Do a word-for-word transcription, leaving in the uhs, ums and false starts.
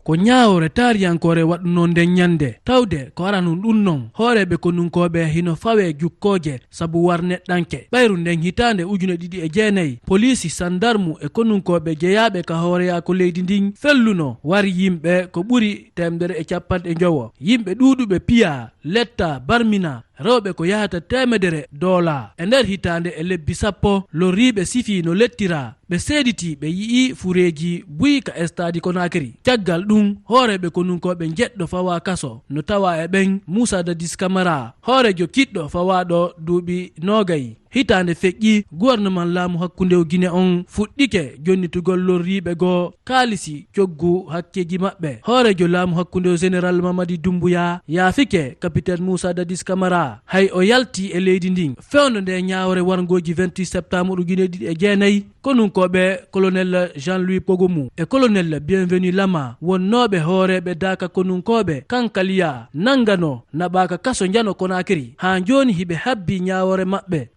Ko ñaawore taariyankoore waɗunoo nden ñannde, tawde ko aranun ɗun non, hooreeɓe konunkooɓe hino fawee jukkooje sabu war neɗɗanke. Ɓayru nden hitaande ujune ɗiɗi e jeenayi, poliisi, sandarmu e konunkooɓe jeyaaɓe ka hooreyaa ko leydi ndin felluno war yimɓe ko ɓuri teemedere e cappanɗe njowo. Yimɓe ɗuuɗuɓe piyaa, lettaa, barminaa, rewɓe ko yahata teemedere doolaa. E nder hitaande e lebbi sappo, lorriiɓe sifii no lettiraa. Ɓe seeditii, ɓe yi'ii fureeji buy ka estaadi Konaakiri. Caggal ɗun, hooreeɓe konunkooɓe njeɗɗo fawaa kaso, no tawaa e ɓen Muusaa Dadis Kamaraa, hooreejo kiɗɗo fawaaɗo duuɓi noogay. Hitaande feƴƴi, guwarneman laamu hakkundewu Gine on fuɗɗike jonnitugol lorriiɓe goo kaalisi coggu hakkeeji maɓɓe. Hooreejo laamu hakkundewu Jeneral Mamadi Dumbuya yaafike Kapiten Muusaa Dadis Kamaraa, hay o yaltii e leydi ndin. Fewndo ndee ñaawore warngooji vingt-huit septembre ujine ɗiɗi e jeenayi, konunkooɓe Kolonel Jean-Louis Pogomu e Kolonel Bienvenu Lama, wonnooɓe hooreeɓe daaka konunkooɓe Kankaliya, nannganoo naɓaa ka kaso njano Konaakiri. Haa jooni hiɓe habbii ñaawore maɓɓe.